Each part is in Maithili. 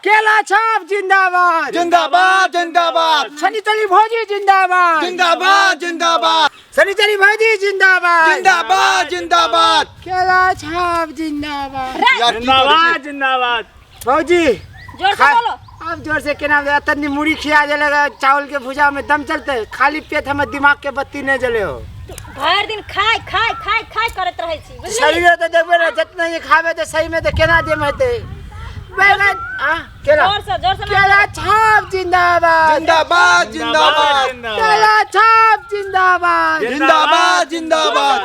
केला छाप जिंदाबाद। जिंदाबाद जिंदाबाद। शनिचरी भौजी जिंदाबाद। जिंदाबाद जिंदाबाद। शनिचरी भौजी जिंदाबाद। जिंदाबाद जिंदाबाद। केला छाप जिंदाबाद। यार की जिंदाबाद करै छी? जिंदाबाद। भौजी जोर से बोलो। अब जोर से केना तनी मुड़ी खिया देले, चावल के भुजा में दम चलते, खाली पेट हमर दिमाग के बत्ती नहीं जले हो। भरि दिन खाय खाय खाय खाय करैत रहै छी, बुझलियै? शरीर तो देखबे ना, जितना ये खाबे तो सही में तो केना देम हेतै। बैगन आ केला। जोर से, जोर से केला छाप जिंदाबाद। जिंदाबाद जिंदाबाद। केला छाप जिंदाबाद। जिंदाबाद जिंदाबाद।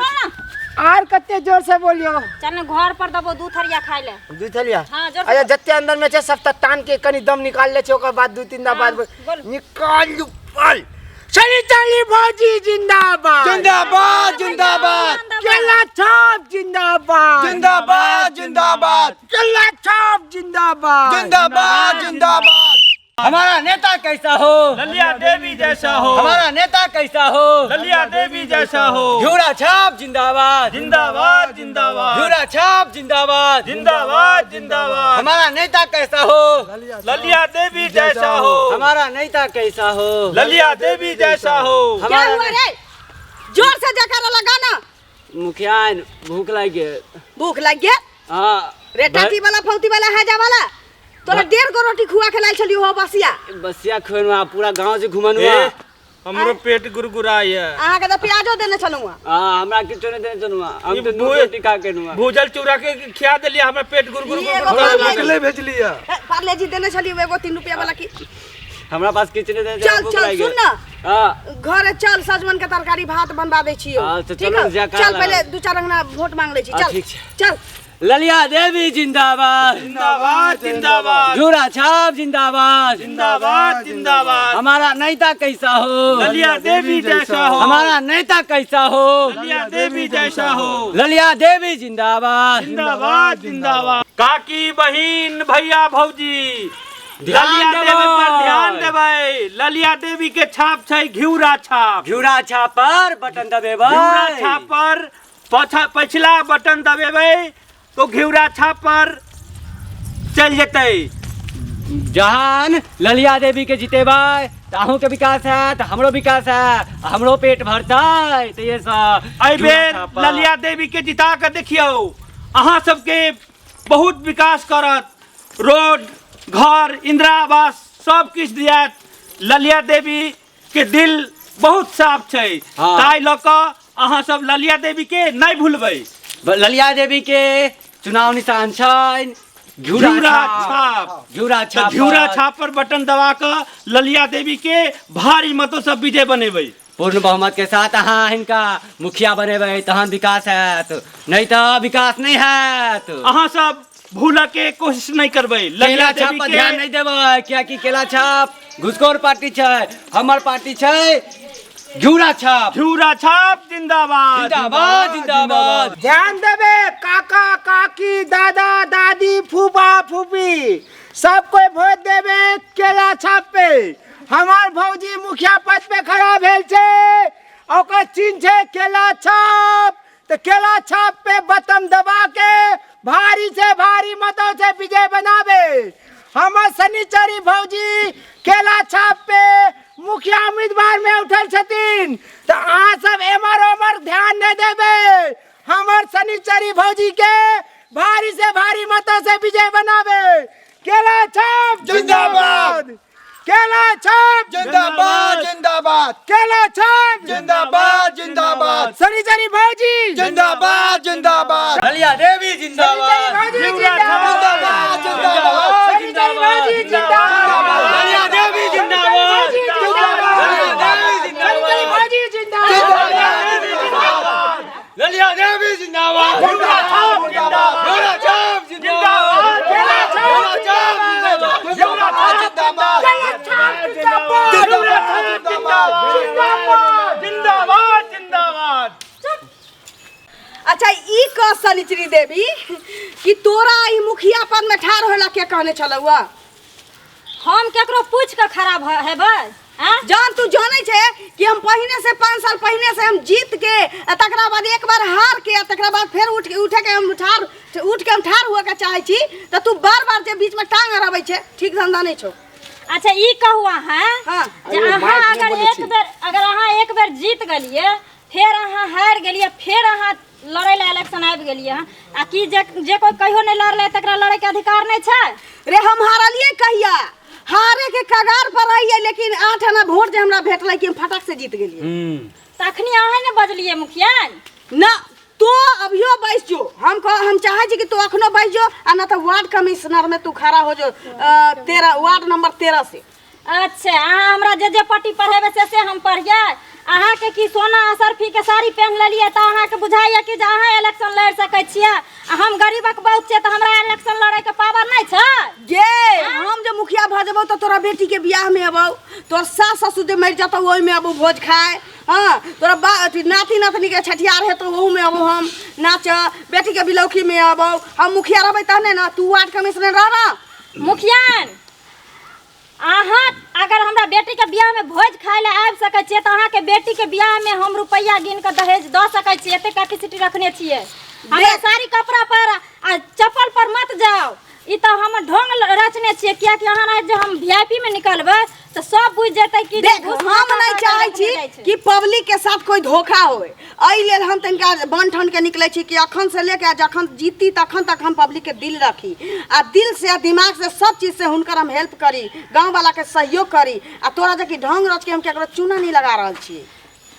आर कते जोर से बोलियो। चल ना घर पर दबो दू थरिया खाय ले। दू थरिया? हाँ, जोर से। अच्छा, जते अंदर में छे सब त तान के कनी दम निकाल ले छे, ओकर बाद दू तीन दा हाँ, बाद बोल। निकाल लू पल। शनिचरी भौजी जिंदाबाद। जिंदाबाद जिंदाबाद। केला छाप जिंदाबाद। जिंदाबाद जिंदाबाद। केला छाप जिंदाबाद। जिंदाबाद जिंदाबाद। हमारा नेता कैसा हो? ललिया देवी जैसा हो। हमारा नेता कैसा हो? ललिया देवी जैसा हो। घिउरा छाप जिंदाबाद। जिंदाबाद जिंदाबाद। घिउरा छाप जिंदाबाद। जिंदाबाद जिंदाबाद। हमारा नेता कैसा हो? ललिया देवी जैसा हो। हमारा नेता कैसा हो? ललिया देवी जैसा हो। क्या हमारा हुआ रे? जोर से जयकारा लगा ना। मुखिया भूख लग गई। भूख लग गया? हाँ। रे टाटी वाला फौती वाला है जा वाला तोरा 1.5 गो रोटी खुआ के लाइल छलियो हो बसिया। बसिया खुएनुआ पूरा गांव से घुमनुआ। ए, हमरो पेट गुरगुराय। अहाँ के त प्याजो देने छलहुँ। हां, हमरा किछो नहीं देने छलहुँ, हम ई तो नून रोटी खा के नुआ। भूजल चूड़ा के खिया देलियै, हमरा पेट गुरगुर ई गुरगुर एगो करऽ पार्ले लागल। अकेले भेजलियै। ए, पार्ले जी देने छलियो एगो 3 रुपया वाला की। हमरा पास किछु नहीं देने चल, भूख चल, लागि सुन गेल। ना। हां। घरे चल, सजमन के तरकारी भात बनवा दै छियौ। हाँ, तो ठीक चलो, हौ? जा खा चल, ला। पहिले 2-4 अंगना वोट मांग लै छी। हाँ, चल, ठीक छै। चल। ललिया देवी जिंदाबाद। जिंदाबाद जिंदाबाद। घिउरा छाप जिंदाबाद। जिंदाबाद जिंदाबाद। हमारा नेता कैसा हो? ललिया देवी जैसा हो। हमारा नेता कैसा हो? ललिया देवी जैसा हो। ललिया देवी जिंदाबाद। जिंदाबाद जिंदाबाद। काकी बहिन भैया भौजी ध्यान ललिया देवी पर देबै। ध्यान देबै। ललिया देवी के छाप छै घिउरा छाप। घिउरा छाप पर बटन दबेबै। घिउरा छाप पर पछिला बटन दबेबै तो घिउरा छाप पर चल जेतै। जहान ललिया देवी के जितेबै त अहूँ के विकास हैत, हमरो विकास हैत, हमरो पेट भरतै। त ये सब एहि बेर घिउरा छाप पर। ललिया देवी के जिता के देखियौ, अहाँ सबके बहुत विकास करत। रोड, घर, इंदिरा आवास सब किछु दियात। ललिया देवी के दिल बहुत साफ छै। हाँ। ताहि लऽ कऽ अहाँ सब ललिया देवी के नहीं भूलबै। ललिया देवी के चुनाव निशान छनि घिउरा घिउरा छाप। छाप। घिउरा तऽ छाप घिउरा पर। छाप पर बटन दबा कऽ ललिया देवी के भारी मतों से विजय बनेबै। पूर्ण बहुमत के साथ अहाँ हिनका मुखिया बनेबै तहन विकास हैत, नहीं तऽ विकास नहीं हैत। अहाँ सब भूलऽ के कोशिश नहीं करबै। केला ललिया छाप देवी पर के ध्यान नहीं देबै, कियाकि केला छाप घुसखोर पार्टी छै, हमर पार्टी छै घिउरा छाप। घिउरा छाप जिंदाबाद। जिंदाबाद जिंदाबाद। ध्यान देबै काका काकी दादा दादी फूफा फूफी सब कोई वोट देबै केला छाप पे। हमार भौजी मुखिया पद पे खड़ा भेल छै, ओकर चिन्ह छै केला छाप। तो केला छाप पे बटन दबा के भारी से भारी मतों से विजय बनावे। हमर शनिचरी भौजी केला छाप पे मुखिया उम्मीदवार में उठल छथिन, तो अहाँ सब एमर ओमर ध्यान नहीं देबै। हमर शनिचरी भौजी के भारी से भारी मतों से विजय बनावे। केला छाप जिंदाबाद। केला छाप जिंदाबाद जिंदाबाद। केला छाप जिंदाबाद जिंदाबाद। शनिचरी भौजी जिंदाबाद जिंदाबाद। ललिया देवी जिंदाबाद। शनिचरी भौजी जिंदाबाद। जिंदाबाद जिंदाबाद। शनिचरी भौजी जिंदाबाद। ललिया देवी जिंदाबाद। जिंदाबाद। ललिया देवी जिंदाबाद। शनिचरी भौजी जिंदाबाद। ललिया देवी जिंदाबाद। घिउरा छाप जिंदाबाद। घिउरा छाप जिंदाबाद। केला छाप जिंदाबाद। घिउरा छाप जिंदाबाद। केला छाप जिंदाबाद। घिउरा छाप जिंदाबाद। जिंदाबाद। जिंदाबाद जिंदाबाद। अच्छा, ई कह शनिचरी देवी कि तोरा ई मुखिया पद में ठाढ़ होला के कहने छलहुआ? हम केकरो पूछ के खड़ा हेबै? आँ? जहन तू जानै छै कि हम पहिने से 5 साल पहिने से हम जीत के आ तकरा बाद एक बार हार के आ तकरा बाद फेर उठ के उठे के हम ठार उठ के हम ठार हुए के चाहै छी, तऽ तू बार बार जे बीच में टांग अड़ाबै छै, ठीक धंधा नहि छौ। अच्छा ई कहू अहाँ हाँ। जे अरे, अहाँ माइक नहि अगर बोलै एक छी। बेर अगर अहाँ एक बेर जीत गेलियै, फेर अहाँ हारि गेलियै, फेर अहाँ लड़ै लए इलेक्शन आबि गेलियै हँ, आ की जे जे कोइ कहियो नहि लड़लै तकरा लड़ैके अधिकार नहि छै? रे हम हारलियै कहिया? हारे के कगार पर रहियै, लेकिन 8 आना वोट जे हमरा भेटलै कि हम फटक से जीत गेलियै। तऽ अखनी अहाँ ने बजलियै मुखिया। ना तो अभियो बैस जो, हम कह हम चाहे छी कि तू अखनो बैस जो, आ ना तऽ वार्ड कमिश्नर में तू खड़ा हो जो, 13 वार्ड नंबर 13 से। अच्छा अहाँ हमरा जे जे पट्टी पढ़ेबै से से हम पढ़ियै? अहाँके की सोना असरफी के साड़ी पहन लेलियै तऽ अहाँके बुझाइए कि जे अहाँ इलेक्शन लड़ि सकै छियै, आ हम गरीबक बहुत छियै तऽ हमरा इलेक्शन लड़ैके पावर नहि छै? गे हम जे मुखिया भऽ जेबौ तऽ तोरा बेटी के बियाह में अबौ, तोर सास ससुर जे मरि जतौ ओहिमे अबौ भोज खाए, हाँ तोरा बा अथी नाती नातनी के छठियार हेतौ ओहूमे अबौ हम नाच, बेटी के बिलौकी में अबौ। हम मुखिया रहबै तहने ना, तू वार्ड कमिश्नर रह ना। मुखिया अहाँ अगर हमरा बेटी के बियाह में भोज खाए लए आबि सकै छियै तऽ अहाँके बेटी के बियाह में हम रुपैआ गिन कऽ दहेज दऽ सकै छियै, एते कैपेसिटी रखने छियै। हमरा देख। साड़ी कपड़ा पर आ चप्पल पर मत जाओ, ई तऽ हम ढोंग रचने छियै, कियाकि अहाँ रहत जे हम वीआईपी में निकलबै तऽ सब बुझि जेतै कि जे देख घूस हम खा खा नहीं कऽ चाहै रखने छी जाइ छै। कि पब्लिक के साथ कोई धोखा होए, एहि लेल हम तनिका बन ठन के निकलै छी कि अखन से लेके जखन जीती तखन तक हम पब्लिक के दिल रखी, आ दिल से आ दिमाग से सब चीज से हुनकर हम हेल्प करी, गाँव वाला के सहयोग करी, आ तोरा जे कि ढंग रच के हम केकरो चूना नहीं लगा रहल छी।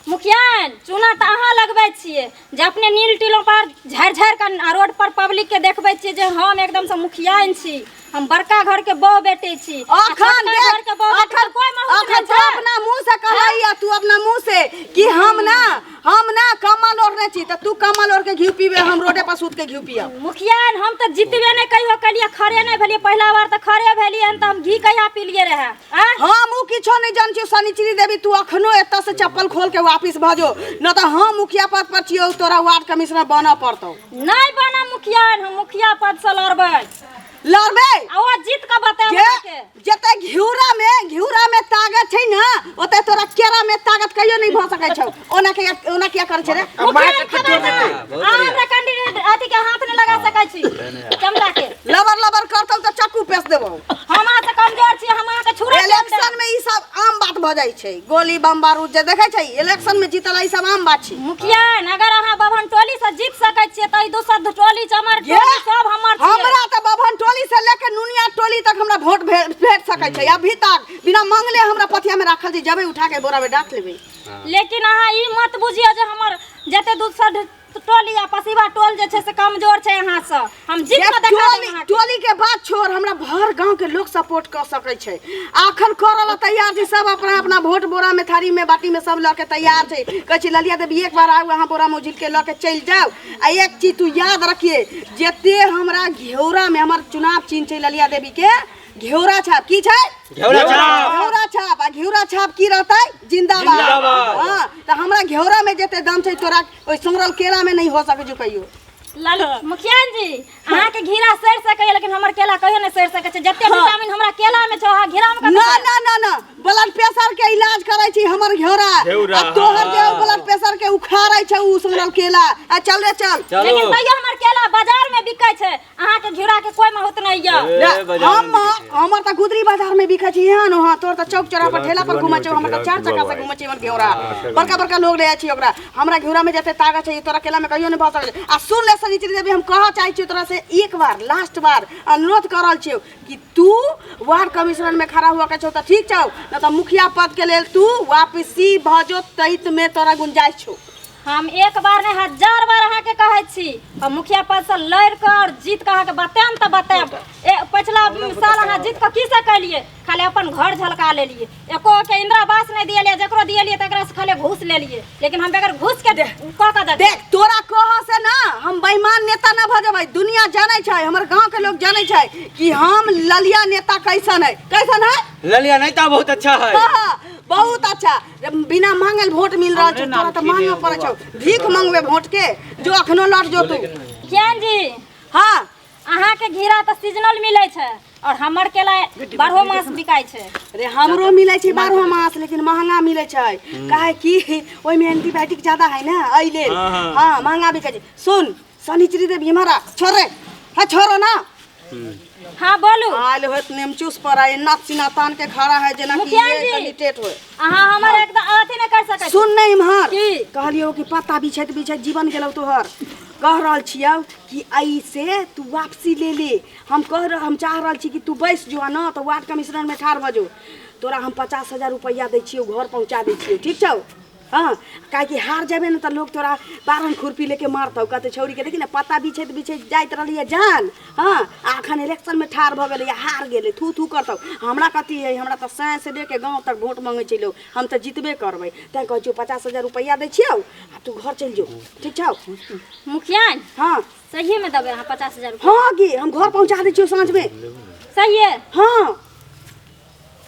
मुखिया चूना तऽ अहाँ लगबै छियै जे अपने नील टीलो पर झाड़ि झाड़ि कऽ रोड पर पब्लिक के देखबै छियै जे हम एकदम से मुखियाइन छी, हम बड़का घर के बहु बेटी छी। आ अखन छोटका देख घर के बहु बेटी अखन के कोई महत्व अखन नहि तू छै। अपना मुंह से कहलही आ तू अपना मुंह से कि हम ना कमल ओढ़ने छी, तऽ तू कमल ओढ़ के घी पीबे, हम रोडे पर सूत के घी पियब। मुखिया हम तऽ जीतबे नहि कहियो कलियै, खड़े नहि भेलियै, पहिला बार तऽ खड़े भेलियै हन तऽ हम घी कहिया पीलियै रहए? आँय? हम उ किछो नहीं जान छियो शनिचरी देवी, तू अखनो एतऽ से चप्पल खोल के वापिस भऽ जो, न तऽ हम मुखिया पद पर छियो, तोरा वार्ड कमिश्नर बनऽ पड़तौ। नहि बनब मुखिया, हम मुखिया पद से लड़बै। लड़बै? आ ओ जीत कऽ बतायब जे अहाँके। जते घिउरा में ताकत छै ना, ओते तोरा केरा में ताकत कहियो नहीं भऽ सकै छौ। ओना के ओना किया करै छै रे? मुखिया माइक के जोर देतै। अहाँ हमरा कैंडिडेट अथी के हाथ नहि लगा सकै छी, चमड़ा के। लबर लबर करतौ तऽ चक्कू पेश देबौ। हम अहाँ से कमजोर छी, हम अहाँके छुरा चलि देब। इलेक्शन में ई सब आम बात भऽ जाइ छै, गोली बम बारूद जे देखै छै इलेक्शन में जीतल ई सब आम बात छै। मुखिया अगर अहाँ बभन टोली से जीत सकै छियै तऽ ई दोसर टोली चमर ये टोली सब हमर छियै। हमरा तऽ बभन टोली से लेके नुनिया टोली तक हमरा वोट भेट सकै छै, अभी तक बिना मांगले हमरा पथिया में राखल छै, जबै उठा के बोरा में डाक लेबै। लेकिन अहाँ ई मत बुझियौ जे हमर जते दोसर टोली आ पसीबा टोल जे छै से कमजोर छै अहाँ से, हम जीत ये कऽ देखा देब टोली अहाँके। टोली के बात छोड़, हमरा भर गांव के लोग सपोर्ट कर सकै छै, आखन करऽ ला तैयार छै, सब अपना अपना वोट बोरा में थारी में बाटी में सब लऽ के तैयार छै। कहै छै ललिया देवी एक बार आउ, अहाँ बोरा में उझिल के लऽ के चलि जाउ। आ एक चीज तू याद रखिए, जते हमरा घेउरा में हमर चुनाव चिन्ह छै ललिया देवी के घेउरा छाप की छै? घेउरा छाप। घेउरा छाप। आ घेउरा छाप की रहतै? जिंदाबाद। जिंदाबाद। हाँ तऽ हमरा घेउरा में जते दम छै तोरा ओहि सोंगरल केला में नहीं हो सकै छै कहियो। लालू मुखिया जी अहाँके घिरा सड़ि सकैए लेकिन हमर केला कहियो नहि सड़ि सकै छै, जते विटामिन हमरा केला में छै अहाँ घिरा में कतऽ ना छै? ना ना ना, ब्लड प्रेशर के इलाज करै छी हमर घेउरा, घेउरा, आ तोहर जे ब्लड प्रेशर के उखाड़ै छै उ सोंगरल केला। आ चल रे चल। चलो। लेकिन तैयो हमर केला बाजार में बिकै छै, अहाँके घिरा के कोई महत्व नहीं यऽ। ए, बाजार में हम बिकै छै। हमर तऽ गुदरी बाजार में बिकै छै, यहाँ न वहाँ, तोहर तऽ चौक चौराहा पर ठेला पर घुमै छौ, हमर तऽ 4 चक्का से घुमै छै हमर घेउरा। बड़का बड़का लोग ले जाइ छै ओकरा। हमरा घेउरा में जते ताकत छै तोरा केला में कहियो नहीं भऽ सकै छै। आ सुन ले शनिचरी देवी, हम कहऽ चाहै छियौ तोरा से एक बार लास्ट बार अनुरोध कर रहल छियौ कि तू वार्ड कमिश्नर में खड़ा हुआ के छौ तऽ ठीक छौ, न तऽ मुखिया पद के लेल तू वापसी भऽ जो, तैत में तोरा गुंजाइश छौ। हम एक बार नहीं 1000 बार अहाँके कहै छी, हम मुखिया पद से लड़ि कऽ और जीत कऽ अहाँके बतायब तऽ बतायब। ए पिछला साल अहाँ जीत कऽ की से केलियै? खाली अपन घर झलका लेलियै, एको के इंदिरा आवास नहीं दिएलियै, जकरो दिएलियै तकरा से खाली घूस लेलियै, लेकिन हम बगैर घूस के कऽ कऽ देबै। देख तोरा कह से ना हम बेईमान नेता ना भऽ जेबै, दुनिया जानै छै, हमर गांव के लोग जानै छै कि हम ललिया नेता कैसन है, कैसन है? ललिया नेता बहुत अच्छा है। हाँ, बहुत अच्छा, बिना मांगल वोट मिल रहल छै, तोरा तऽ मांगऽ पड़ै छौ, भीख मंगबे वोट के, जो अखनो लौट जो तू। ज्ञान जी। हाँ। अहाँके घिरा तऽ सीजनल मिलै छै, और हमर केला बारहो मास बिकाइ छै। रे हमरो मिलै छै बारहो मास, लेकिन महंगा मिलै छै, काहे कि ओहिमे एंटीबायोटिक ज्यादा है ना, एहि लेल हाँ महंगा बिकै छै। सुन शनिचरी देवी हमारा छोड़ रे, हाँ छोड़ो ना। हाँ बोलू। आयल होत नेमचूस पर आ एना सीना तान के खड़ा है जेना कि मुखिया ये जी। कैंडिडेट होय। अहाँ हमर एकदम अथी नहि कर सकै छी। सुन नहीं इम्हर की? कहलियौ कि पत्ता बिछैत बिछैत जीवन गेलौ तोहर। कह रहल छियौ कि ऐसे तू वापसी ले ले। हम कह रह, हम चाह रहल छी कि तू बैस जो आ न तऽ वार्ड कमिश्नर में ठाढ़ भऽ जो। तोरा हम 50,000 रुपैआ दै छियौ, घर पहुँचा दै छियौ, ठीक छौ? हाँ, काहेकि हार जेबे ने तऽ लोग तोरा बारहन खुरपी लेके मारतौ, कहतै छौड़ी के देखी ने पत्ता बिछैत बिछैत जाइत रहलियै जान, हाँ आ अखन इलेक्शन में ठाढ़ भऽ गेलै हार गेलै, थू थू करतौ। हमरा कथी है, हमरा तऽ सैं से लेके गाँव तक वोट मांगै छै लोग, हम तऽ जितबे करबै। तैं कहै छियौ 50,000 रुपैआ दै छियौ आ तू घर चलि जो, ठीक छौ? मुखिया हाँ सहिए में देबै अहाँ 50,000 रुपैआ? हाँ गे, हम घर पहुँचा दै छियौ साँझ में। सहिए? हाँ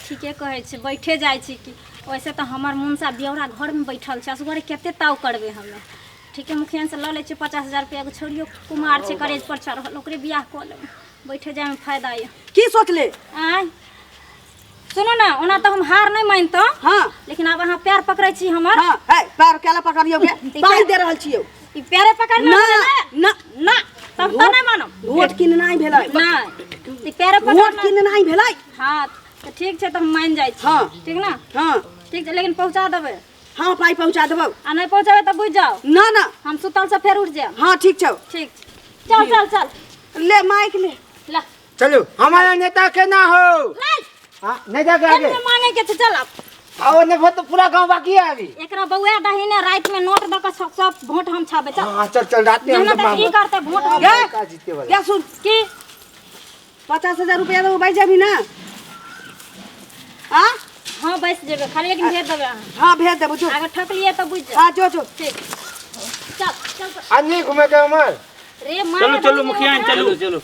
ठीके कहै छी, बैठे जाइ छी कि वैसे तऽ हमर मुनसा ब्यौरा घरमे बैठल छै, असगरे कते ताव करबै हमे। ठीके मुखिया से लऽ लै छियै 50,000 रुपैआ, एगो छौड़ियो कुमार छै करेज पर चढ़ल, ओकरे बियाह कऽ लेबै, बैठे जाइमे फायदा यऽ। की सोचले? आँय सुनू ने, ओना तऽ हम हार नहि मानितहुँ। हाँ लेकिन आब अहाँ पैर पकड़ै छी हमर। हाँ है पैर केला पकड़ियौ गे, पाइ दे रहल छियौ। ई पैरे पकड़ना ना ना ना ना तब तऽ नहि मानब। वोट किननाइ भेलै। नहि ई पैरे वोट पकड़ना किननाइ भेलै। हाँ तऽ ठीक छै, तऽ हम मानि जाइ छी। हाँ। ठीक ना? हाँ ठीक छै, लेकिन पहुँचा देबै। हाँ पाइ पहुँचा देबौ। आ नहि पहुँचेबै तऽ बुझि जाउ। ना ना हम सुतल से फेर उठि जायब। हाँ ठीक छौ। ठीक छै, चल चल चल ले माइक ले। ला चलू हमारा नेता के ना हो। नहीं हाँ, नहीं जाके आगे मांगे के छै, चल अब। आओ ने वोट तो पूरा गांव बाकी है अभी। एकरा बउआ दही ने रात में नोट दऽ के सब सब वोट हम छाबे। चल हाँ चल चल रात में हम मेहनत सब ई करते वोट हम। गे, का जीते वाला। क्या सुन की 50,000 रुपया देबौ बैठ जाबी ना? हाँ हाँ बैस जेबै, खाली लेकिन भेज देबै अहाँ। हाँ भेज देबौ जो। अगर ठकलियै तऽ बुझि जाउ। हाँ जो जो ठीक चल चल चल। आज नहीं घूमे के हमार रे माँ चलू चलू मुखिया चलू चलो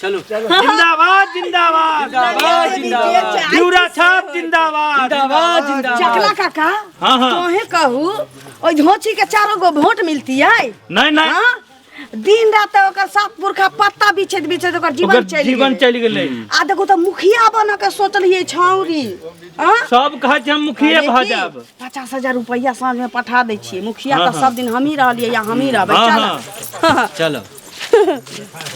चलो चलो। जिंदाबाद जिंदाबाद जिंदाबाद जिंदाबाद घिउरा छाप जिंदाबाद जिंदाबाद जिंदाबाद। चकला काका हाँ हाँ तोहे कहू ओहि धोची के चारो गो वोट मिलती है? नहीं नहीं हाँ दिन रात तऽ ओकर सात पुरखा पत्ता बिछैत बिछैत ओकर जीवन ओकर चलि जीवन गेलै। चलि गेलै। आ देखू तऽ मुखिया बन के सोचलियै छौरी। हाँ सब कहै छै हम मुखिये अरे भऽ की, जायब। 50,000 रुपैआ साँझ में पठा दै छियै। मुखिया हाँ, तऽ हाँ। सब दिन हमही रहलियै या हमही रहबै। हाँ, चल हाँ। चलो।